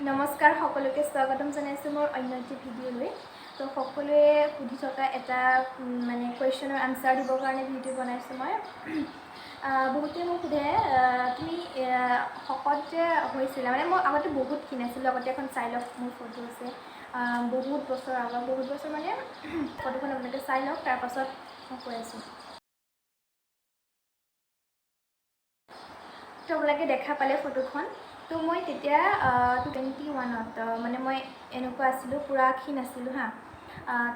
নমস্কাৰ, সকলোকে স্বাগতম জনাইছোঁ মোৰ অন্য এটি ভিডিঅ'লৈ। তো সকলোৱে সুধি থকা এটা মানে কুৱেশ্যনৰ আনচাৰ দিবৰ কাৰণে ভিডিঅ' বনাইছোঁ মই। বহুতে মোক সোধে, তুমি শকত যে হৈছিলা, মানে মই আগতে বহুত ক্ষীণ আছিলোঁ। আগতে এখন চাই লওক, মোৰ ফটো আছে, বহুত বছৰ আগত, বহুত বছৰ মানে ফটোখন আপোনালোকে চাই লওক, তাৰপাছত মই কৈ আছোঁ। তো আপোনালোকে দেখা পালে ফটোখন। তো মই তেতিয়া 21ত মানে মই এনেকুৱা আছিলোঁ, পূৰা ক্ষীণ আছিলোঁ। হা,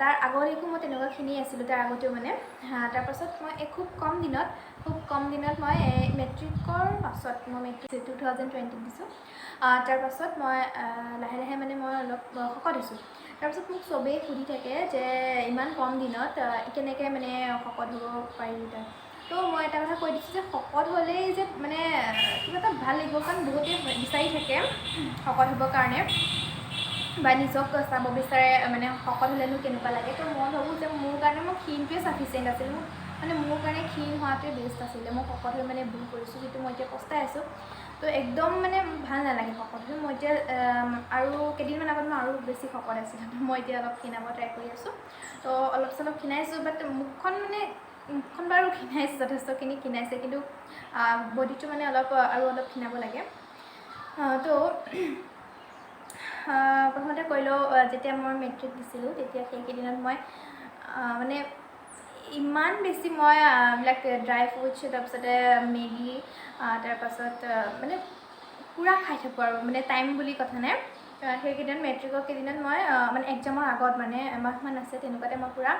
তাৰ আগলৈকো মই তেনেকুৱা ক্ষীণেই আছিলোঁ, তাৰ আগতেও মানে। হা, তাৰপাছত মই এই খুব কম দিনত মই এই মেট্ৰিকৰ পাছত, মই মেট্ৰিক 2020ত দিছোঁ, তাৰপাছত মই লাহে লাহে মানে মই অলপ শকত হৈছোঁ। তাৰপাছত মোক চবেই সুধি থাকে যে ইমান কম দিনত কেনেকৈ মানে শকত হ'ব পাৰিলি তই? তো মই এটা কথা কৈ দিছোঁ যে শকত হ'লেই যে মানে কিবা এটা ভাল লাগিব, কাৰণ বহুতে বিচাৰি থাকে শকত হ'বৰ কাৰণে বা নিজক চাব বিচাৰে, মানে শকত হ'লেনো কেনেকুৱা লাগে। তো মই ভাবোঁ যে মোৰ কাৰণে মই ক্ষীণটোৱে চাফিচিয়েণ্ট আছিল। মোক মানে মোৰ কাৰণে ক্ষীণ হোৱাটোৱে বেষ্ট আছিলে। মই শকত হৈ মানে ভুল কৰিছোঁ, যিটো মই এতিয়া পস্তাই আছোঁ। তো একদম মানে ভাল নালাগে শকত হৈ। মই এতিয়া আৰু কেইদিনমান আগত মই আৰু বেছি শকত আছিলোঁ। মই এতিয়া অলপ ক্ষীণাব ট্ৰাই কৰি আছোঁ। তো অলপ চলপ ক্ষীণাইছোঁ, বাট মুখখন বাৰু ক্ষীণাইছে, যথেষ্টখিনি ক্ষীণাইছে, কিন্তু বডিটো মানে অলপ আৰু অলপ ক্ষীণাব লাগে। তো প্ৰথমতে কৈ লওঁ, যেতিয়া মই মেট্ৰিক দিছিলোঁ, তেতিয়া সেইকেইদিনত মই মানে ইমান বেছি মই এইবিলাক ড্ৰাই ফ্ৰুটছ, তাৰপিছতে মেগী, তাৰপাছত মানে পূৰা খাই থাকোঁ আৰু মানে টাইম বুলি কথা নাই। সেইকেইদিনত, মেট্ৰিকৰ কেইদিনত মই মানে এক্সামৰ আগত মানে এমাহমান আছে, তেনেকুৱাতে মই পূৰা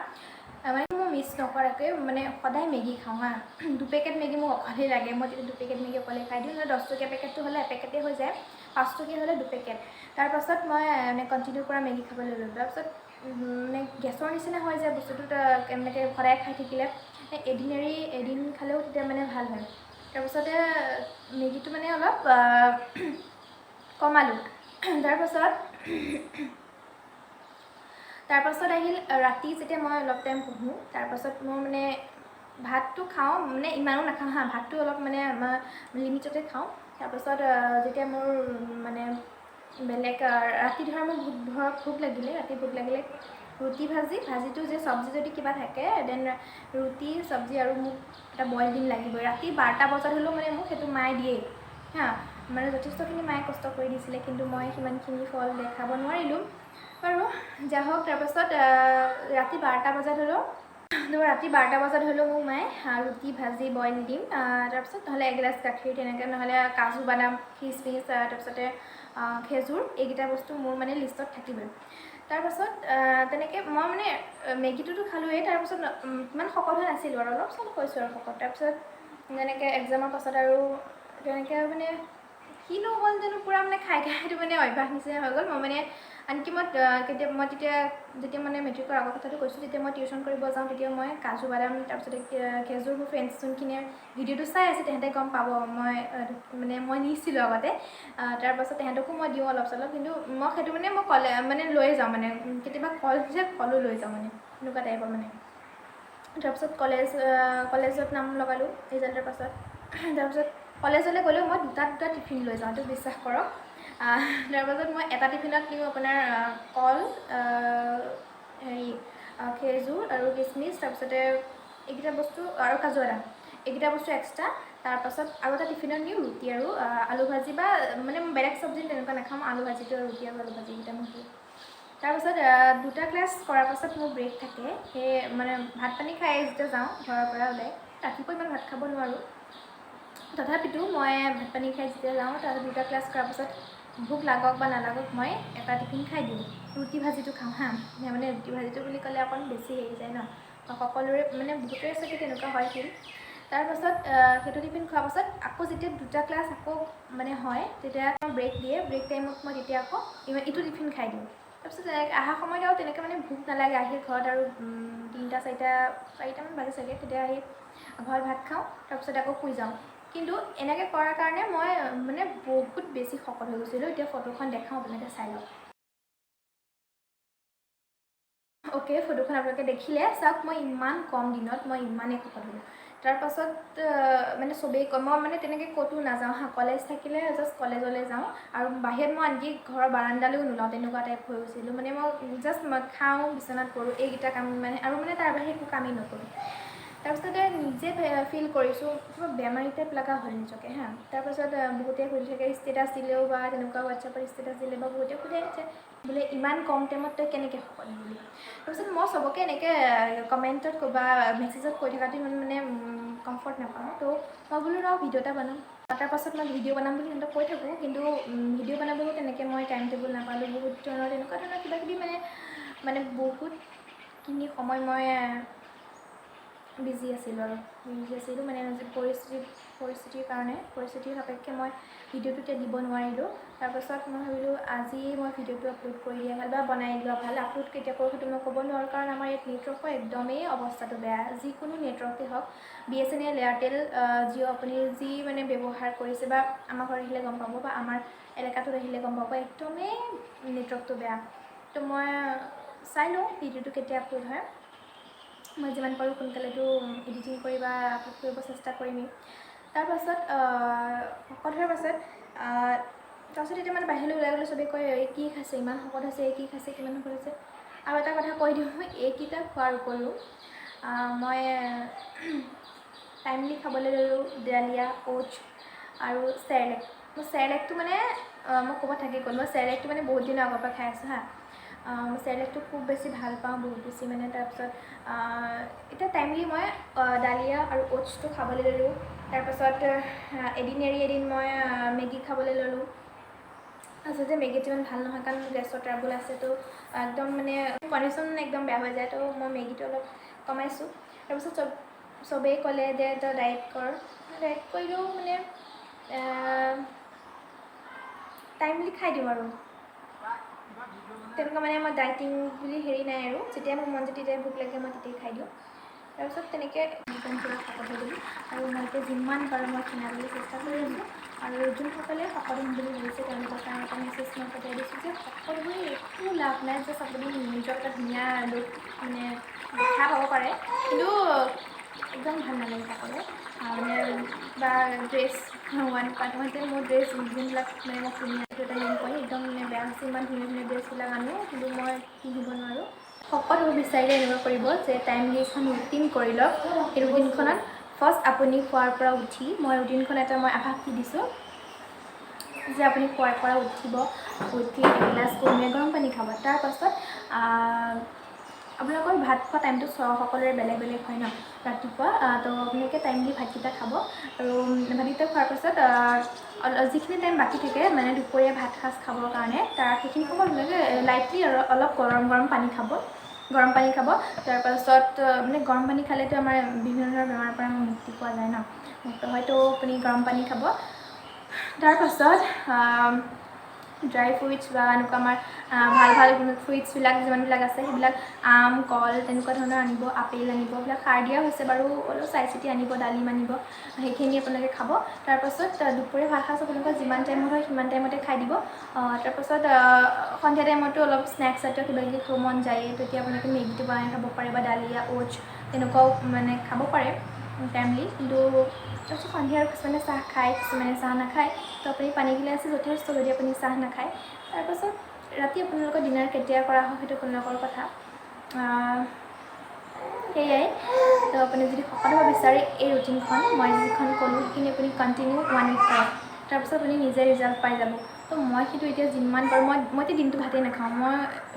মানে মই মিছ নকৰাকৈ মানে সদায় মেগী খাওঁ। হা, দুপেকেট মেগী মোক অকলেই লাগে। মই তেতিয়া দুপেকেট মেগী অকলে খাই দিওঁ। নহ'লে 10 টকীয়া পেকেটটো হ'লে এপেকেটেই হৈ যায়, 5 টকীয়া হ'লে দুপেকেট। তাৰপাছত মই মানে কণ্টিনিউ কৰা মেগী খাবলৈ ল'লোঁ। তাৰপিছত মানে গেছৰ নিচিনা হৈ যায় বস্তুটো, এনেকৈ সদায় খাই থাকিলে। এদিন এৰি এদিন খালেও তেতিয়া মানে ভাল হয়। তাৰপাছতে মেগীটো মানে অলপ কমালোঁ। তাৰপাছত আহিল ৰাতি যেতিয়া মই অলপ টাইম পঢ়োঁ, তাৰপাছত মই মানে ভাতটো খাওঁ, মানে ইমানো নাখাওঁ। হা, ভাতটো অলপ মানে আমাৰ লিমিটতে খাওঁ। তাৰপাছত যেতিয়া মোৰ মানে বেলেগ ৰাতি ধৰা মোৰ ভোক, ধৰক ভোক লাগিলে, ৰাতি ভোক লাগিলে ৰুটি ভাজি, ভাজিটো যে চব্জি যদি কিবা থাকে, then ৰুটি চব্জি আৰু মোক এটা বইল ডিম লাগিবই। ৰাতি 12টা বজাত হ'লেও মানে মোক সেইটো মায়ে দিয়েই। হা, মানে যথেষ্টখিনি মায়ে কষ্ট কৰি দিছিলে, কিন্তু মই সিমানখিনি ফল দেখাব নোৱাৰিলোঁ বাৰু, যা হওক। তাৰপাছত ৰাতি 12টা বজাত হ'লেও, ৰাতি 12টা বজাত হ'লেও মোক মায়ে ৰুটি ভাজি, বইল ডিম, তাৰপিছত নহ'লে এগিলাচ গাখীৰ তেনেকৈ, নহ'লে কাজু বাদাম, খিচমিচ, তাৰপিছতে খেজুৰ, এইকেইটা বস্তু মোৰ মানে লিষ্টত থাকিবই। তাৰপাছত তেনেকৈ মই মানে মেগীটোতো খালোঁৱেই। তাৰপাছত ইমান শকত হোৱা নাছিলোঁ আৰু অলপ চলপ হৈছোঁ আৰু শকত। তাৰপিছত তেনেকৈ এক্সামৰ পাছত আৰু তেনেকৈ মানে কিনো হ'ল জানো, পূৰা মানে খাই খাই সেইটো মানে অভ্যাস নিচিনা হৈ গ'ল। মই মানে আনকি মই কেতিয়া মই তেতিয়া যেতিয়া মানে মেট্ৰিকৰ আগৰ কথাটো কৈছোঁ, যেতিয়া মই টিউশ্যন কৰিব যাওঁ, তেতিয়া মই কাজু বাদাম, তাৰপিছতে খেজুৰ, মোৰ ফ্ৰেণ্ডছ যোনখিনিয়ে ভিডিঅ'টো চাই আছে, তেহেঁতে গম পাব, মই মানে মই নিছিলোঁ আগতে। তাৰপাছত তেহেঁতকো মই দিওঁ অলপ চলপ। কিন্তু মই সেইটো মানে মই ক'লে মানে লৈয়ে যাওঁ, মানে কেতিয়াবা কল যে কলো লৈ যাওঁ, মানে এনেকুৱা টাইপৰ মানে। তাৰপিছত কলেজত নাম লগালোঁ ৰিজাল্টৰ পাছত। তাৰপিছত কলেজলৈ গ'লেও মই দুটা দুটা টিফিন লৈ যাওঁ, এইটো বিশ্বাস কৰক। তাৰপাছত মই এটা টিফিনত নিওঁ আপোনাৰ কল, হেৰি খেজুৰ আৰু কিচমিচ, তাৰপিছতে এইকেইটা বস্তু আৰু কাজু বাদাম, এইকেইটা বস্তু এক্সট্ৰা। তাৰপাছত আৰু এটা টিফিনত নিওঁ ৰুটি আৰু আলু ভাজি, বা মানে বেলেগ চব্জি তেনেকুৱা নাখাওঁ, আলু ভাজিটো আৰু ৰুটি আৰু আলু ভাজি এইকেইটা মই দিওঁ। তাৰপাছত দুটা ক্লাছ কৰাৰ পাছত মোৰ ব্ৰেক থাকে। সেই মানে ভাত পানী খাই যেতিয়া যাওঁ ঘৰৰ পৰা ওলাই, ৰাতিপুৱা ইমান ভাত খাব নোৱাৰোঁ, তথাপিতো মই ভাত পানী খাই যেতিয়া যাওঁ, তাত দুটা ক্লাছ কৰাৰ পাছত ভোক লাগক বা নালাগক মই এটা টিফিন খাই দিওঁ, ৰুটি ভাজিটো খাওঁ। হা, মানে ৰুটি ভাজিটো বুলি ক'লে অকণ বেছি হেৰি যায় ন সকলোৰে, মানে বহুতৰে চাগে তেনেকুৱা হয় ফিল। তাৰপাছত সেইটো টিফিন খোৱাৰ পাছত আকৌ যেতিয়া দুটা ক্লাছ আকৌ মানে হয়, তেতিয়া ব্ৰেক দিয়ে। ব্ৰেক টাইমত মই তেতিয়া আকৌ ইটো টিফিন খাই দিওঁ। তাৰপিছত তেনেকৈ অহা সময়ত আৰু তেনেকৈ মানে ভোক নালাগে। আহি ঘৰত আৰু তিনিটা চাৰিটা, চাৰিটামান বাজে চাগে, তেতিয়া আহি ঘৰত ভাত খাওঁ, তাৰপিছত আকৌ শুই যাওঁ। কিন্তু এনেকৈ কৰাৰ কাৰণে মই মানে বহুত বেছি শকত হৈ গৈছিলোঁ। এতিয়া ফটোখন দেখাওঁ, আপোনালোকে চাই লওক। অ'কে, ফটোখন আপোনালোকে দেখিলে। চাওক, মই ইমান কম দিনত মই ইমানেই শকত হ'লোঁ। তাৰপাছত মানে চবেই কয়, মই মানে তেনেকৈ ক'তো নাযাওঁ হা, কলেজ থাকিলে জাষ্ট কলেজলৈ যাওঁ আৰু বাহিৰত মই আনকি ঘৰৰ বাৰাণ্ডালৈও নোলাওঁ, তেনেকুৱা টাইপ হৈ গৈছিলোঁ। মানে মই জাষ্ট মই খাওঁ, বিচনাত পৰোঁ, এইকেইটা কাম মানে, আৰু মানে তাৰ বাহিৰে একো কামেই নকৰোঁ। তাৰপিছতে নিজে ফিল কৰিছোঁ কিবা বেমাৰী টাইপ লগা হ'ল নিজকে হা। তাৰপাছত বহুতে সুধি থাকে, ষ্টেটাছ দিলেও বা তেনেকুৱা হোৱাটছএপত ষ্টেটাছ দিলে বা বহুতে সোধে যে বোলে ইমান কম টাইমত তই কেনেকৈ শকত হ'লি? তাৰপিছত মই চবকে এনেকৈ কমেণ্টত বা মেছেজত কৈ থকাটো ইমান মানে কমফৰ্ট নাপাওঁ। তো মই বোলো ৰ ভিডিঅ' এটা বনাম, তাৰপাছত মই ভিডিঅ' বনাম বুলি সিহঁতক কৈ থাকোঁ, কিন্তু ভিডিঅ' বনাবলৈও তেনেকৈ মই টাইম টেবুল নাপালোঁ। বহুত ধৰণৰ তেনেকুৱা ধৰণৰ কিবা কিবি মানে মানে বহুতখিনি সময় মই বিজি আছিলোঁ আৰু বিজি আছিলোঁ মানে পৰিস্থিতিৰ কাৰণে, পৰিস্থিতিৰ সাপেক্ষে মই ভিডিঅ'টো তেতিয়া দিব নোৱাৰিলোঁ। তাৰপাছত মই ভাবিলোঁ আজি মই ভিডিঅ'টো আপলোড কৰি দিয়া ভাল বা বনাই লোৱা ভাল। আপলোড কেতিয়া কৰোঁ সেইটো মই ক'ব নোৱাৰোঁ, কাৰণ আমাৰ ইয়াত নেটৱৰ্কৰ একদমেই অৱস্থাটো বেয়া। যিকোনো নেটৱৰ্কেই হওক, বিএছএনএল, এয়াৰটেল, জিঅ', আপুনি যি মানে ব্যৱহাৰ কৰিছে বা আমাৰ ঘৰত আহিলে গম পাব বা আমাৰ এলেকাটোত আহিলে গম পাব, একদমেই নেটৱৰ্কটো বেয়া। তো মই চাই লওঁ ভিডিঅ'টো কেতিয়া আপলোড হয়। মই যিমান পাৰোঁ সোনকালেতো এডিটিং কৰি বা আপলোড কৰিব চেষ্টা কৰিমেই। তাৰপাছত শকত হোৱাৰ পাছত, তাৰপাছত এতিয়া মানে বাহিৰলৈ ওলাই গ'লে চবেই কয়, এই কি খাইছে, ইমান শকত হৈছে, এই কি খাইছে, কিমান শকত হৈছে। আৰু এটা কথা কৈ দিওঁ, এইকেইটা খোৱাৰ উপৰিও মই টাইমলি খাবলৈ ল'লোঁ ডালিয়া, অ'টছ আৰু চেৰেলেক। মই চেৰেলেকটো মানে মই ক'ব থাকি গ'ল, মই চেৰেলেকটো মানে বহুত দিনৰ আগৰ পৰা খাই আছোঁ হা। মই চেৰেলেকটো খুব বেছি ভাল পাওঁ, বহুত বেছি মানে। তাৰপিছত এতিয়া টাইমলি মই ডালিয়া আৰু অ'টছটো খাবলৈ ল'লোঁ। তাৰপাছত এদিন এৰি এদিন মই মেগী খাবলৈ ল'লোঁ। আচলতে মেগীটো ইমান ভাল নহয়, কাৰণ গেছৰ ট্ৰাবুল আছে, তো একদম মানে কণ্ডিশ্যন একদম বেয়া হৈ যায়। তো মই মেগীটো অলপ কমাইছোঁ। তাৰপিছত চবেই ক'লে যে তই ডায়েট কৰ। ডায়েট কৰিলেও মানে টাইমলি খাই দিওঁ আৰু তেনেকুৱা মানে মই ডায়েটিং বুলি হেৰি নাই আৰু যেতিয়া মোৰ মন যায়, তেতিয়াই ভোক লাগে, মই তেতিয়াই খাই দিওঁ। তাৰপিছত তেনেকৈ একদম পূৰা শকত হৈ গ'লোঁ আৰু মই এতিয়া যিমান পাৰোঁ মই ক্ষীণাবলৈ চেষ্টা কৰি আছোঁ। আৰু যোনসকলে শকত হ'ম বুলি ভাবিছে, তেওঁলোকৰ কাৰণে এটা মেছেজ মই পঠিয়াই দিছোঁ যে শকত হৈ একো লাভ নাই। জাষ্ট আপুনি নিজক এটা ধুনীয়া লুক মানে দেখা পাব পাৰে, কিন্তু একদম ভাল নালাগে শকত। মানে বা ড্ৰেছ ওৱান পাৰ্ট মই এতিয়া মোৰ ড্ৰেছ যোনবিলাক মানে মই কিনি আছোঁ, এটা মেইন পইণ্ট একদম মানে বেয়া হৈছে। ইমান ধুনীয়া ধুনীয়া ড্ৰেছবিলাক আনো, কিন্তু মই পিন্ধিব নোৱাৰোঁ। শকত হ'ব বিচাৰিলে এনেকুৱা কৰিব যে টাইমলি এখন ৰুটিন কৰি লওক। সেই ৰুটিনখনত ফাৰ্ষ্ট আপুনি শোৱাৰ পৰা উঠি, মই ৰুটিনখন এটা মই আভাস দি দিছোঁ যে আপুনি শোৱাৰ পৰা উঠিব, উঠি এগিলাচ কুহুমীয়া গৰম পানী খাব। তাৰপাছত আপোনালোকৰ ভাত খোৱা টাইমটো সকলোৰে বেলেগ বেলেগ হয় ন ৰাতিপুৱা, তো আপোনালোকে টাইমলি ভাতকেইটা খাব আৰু ভাতকেইটা খোৱাৰ পাছত যিখিনি টাইম বাকী থাকে, মানে দুপৰীয়া ভাত সাজ খাবৰ কাৰণে, তাৰ সেইখিনি সময়ত আপোনালোকে লাইটলি আৰু অলপ গৰম গৰম পানী খাব, গৰম পানী খাব। তাৰপাছত মানে গৰম পানী খালেতো আমাৰ বিভিন্ন ধৰণৰ বেমাৰৰ পৰা মুক্তি পোৱা যায় ন, মুক্ত হয়তো আপুনি গৰম পানী খাব। তাৰপাছত ড্ৰাই ফ্ৰুইটছ বা এনেকুৱা আমাৰ ভাল ভাল ফ্ৰুইটছবিলাক যিমানবিলাক আছে, সেইবিলাক আম, কল তেনেকুৱা ধৰণৰ আনিব, আপেল আনিব। এইবিলাক সাৰ দিয়া হৈছে বাৰু, অলপ চাই চিতি আনিব, ডালিম আনিব, সেইখিনি আপোনালোকে খাব। তাৰপাছত দুপৰীয়া ভাত সাজ আপোনালোকৰ যিমান টাইমত হয় সিমান টাইমতে খাই দিব। তাৰপাছত সন্ধিয়া টাইমতো অলপ স্নেক্স জাতীয় কিবা কিবি খাব মন যায়েই, তেতিয়া আপোনালোকে মেগীটো বনাই খাব পাৰে বা ডালিয়া, অ'টছ তেনেকুৱাও মানে খাব পাৰে টাইমলি। কিন্তু তাৰপিছত সন্ধিয়া আৰু কিছুমানে চাহ খায়, কিছুমানে চাহ নাখায়, তো আপুনি পানী গিলাচে যথেষ্ট যদি আপুনি চাহ নাখায়। তাৰপাছত ৰাতি আপোনালোকৰ ডিনাৰ কেতিয়া কৰা হয় সেইটো আপোনালোকৰ কথা। সেয়াই। তো আপুনি যদি শকত হ'ব বিচাৰে, এই ৰুটিনখন মই যিখন ক'লোঁ সেইখিনি আপুনি কণ্টিনিউ ওৱান উইক কৰক, তাৰপিছত আপুনি নিজে ৰিজাল্ট পাই যাব। তো মই সেইটো এতিয়া যিমান পাৰোঁ, মই এতিয়া দিনটো ভাতেই নাখাওঁ, মই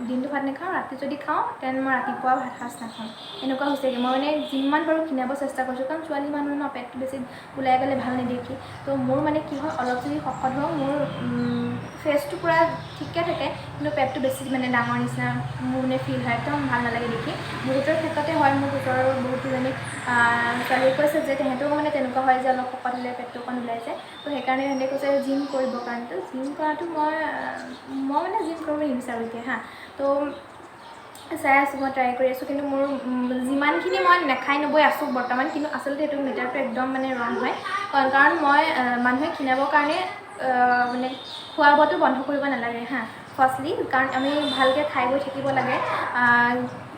দিনটো ভাত নাখাওঁ। ৰাতি যদি খাওঁ, then মই ৰাতিপুৱা ভাত সাজ নাখাওঁ, এনেকুৱা হৈছেগৈ। মই মানে যিমান পাৰোঁ ক্ষীণাব চেষ্টা কৰিছোঁ, কাৰণ ছোৱালী মানুহ ন, পেটটো বেছি ওলাই গ'লে ভাল নেদেখি। তো মোৰ মানে কি হয়, অলপ যদি শকত হওঁ, মোৰ ফেচটো পূৰা ঠিকে থাকে, কিন্তু পেটটো বেছি মানে ডাঙৰ নিচিনা মোৰ মানে ফিল হয়, একদম ভাল নালাগে দেখি। বহুতৰ ক্ষেত্ৰতে হয়। মোৰ ওচৰৰ বহুতকেইজনী ছোৱালীয়ে কৈছে যে তেহেঁতৰো মানে তেনেকুৱা হয় যে অলপ শকত হ'লে পেটটো অকণ ওলাই যায়। তো সেইকাৰণে সিহঁতে কৈছে জিম কৰিবৰ কাৰণে। তো জিম কৰাটো মই মানে জিম কৰিব নিবিচাৰোঁ এতিয়া হা। তো চাই আছোঁ, মই ট্ৰাই কৰি আছোঁ, কিন্তু মোৰ যিমানখিনি মই নাখাই নবৈ আছোঁ বৰ্তমান, কিন্তু আচলতে সেইটো মেটাৰটো একদম মানে ৰং হয়, কাৰণ মই মানুহে ক্ষীণাবৰ কাৰণে মানে খোৱা বোৱাটো বন্ধ কৰিব নালাগে হা ফাৰ্ষ্টলি, কাৰণ আমি ভালকৈ খাই বৈ থাকিব লাগে।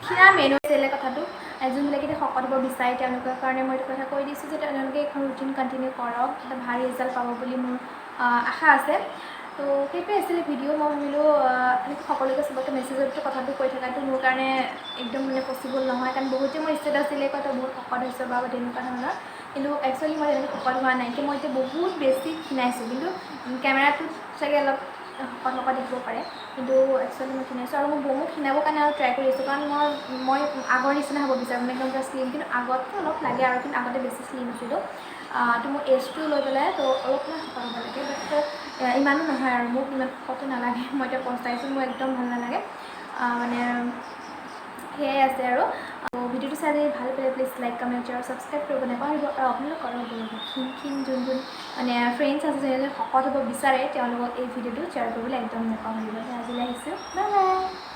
ক্ষীণা মেইন হৈছিলে কথাটো। যোনবিলাকে এতিয়া শকত হ'ব বিচাৰে, তেওঁলোকৰ কাৰণে মই এইটো কথা কৈ দিছোঁ যে তেওঁলোকে এইখন ৰুটিন কণ্টিনিউ কৰক, এটা ভাল ৰিজাল্ট পাব বুলি মোৰ আশা আছে। তো সেইটোৱে আছিলে ভিডিঅ'। মই ভাবিলোঁ এনেকৈ সকলোকে চবকে মেছেজতো কথাটো কৈ থকাটো মোৰ কাৰণে একদম মানে পচিবল নহয়, কাৰণ বহুতে মোৰ ষ্টেটাছ দিলে কয় তই বহুত শকত হৈছ বা তেনেকুৱা ধৰণৰ, কিন্তু একচুৱেলি মই তেনেকৈ শকত হোৱা নাই। এতিয়া মই বহুত বেছি ক্ষীণাইছোঁ, কিন্তু কেমেৰাটোত চাগে অলপ শকত শকত দেখিব পাৰে, কিন্তু একচুৱেলি মই ক্ষীণাইছোঁ। আৰু মই মোক ক্ষীণাবৰ কাৰণে আৰু ট্ৰাই কৰি আছোঁ, কাৰণ মই আগৰ নিচিনা হ'ব বিচাৰোঁ, মানে একদম পূৰা শ্লিম, কিন্তু আগতকৈ অলপ লাগে আৰু, কিন্তু আগতে বেছি শ্লিম আছিলোঁ। তো মোৰ এজটো লৈ পেলাই তো অলপমান শকত হ'ব লাগে, বাট ইমানো নহয় আৰু, মোক ইমান শকতো নালাগে। মই এতিয়া পস্তাইছোঁ, মোৰ একদম ভাল নালাগে, মানে সেয়াই আছে আৰু। ভিডিঅ'টো চাই যদি ভাল পালে প্লিজ লাইক, কমেণ্ট আৰু ছাবস্ক্ৰাইব কৰিব নাপাহৰিব। আৰু আপোনালোকৰ ক্ষীণ ক্ষীণ যোন যোন মানে ফ্ৰেণ্ডছ আছে, যোনে শকত হ'ব বিচাৰে, তেওঁলোকক এই ভিডিঅ'টো শ্বেয়াৰ কৰিবলৈ একদম নাপাহৰিব। আজিলৈ আহিছোঁ, বাই বাই।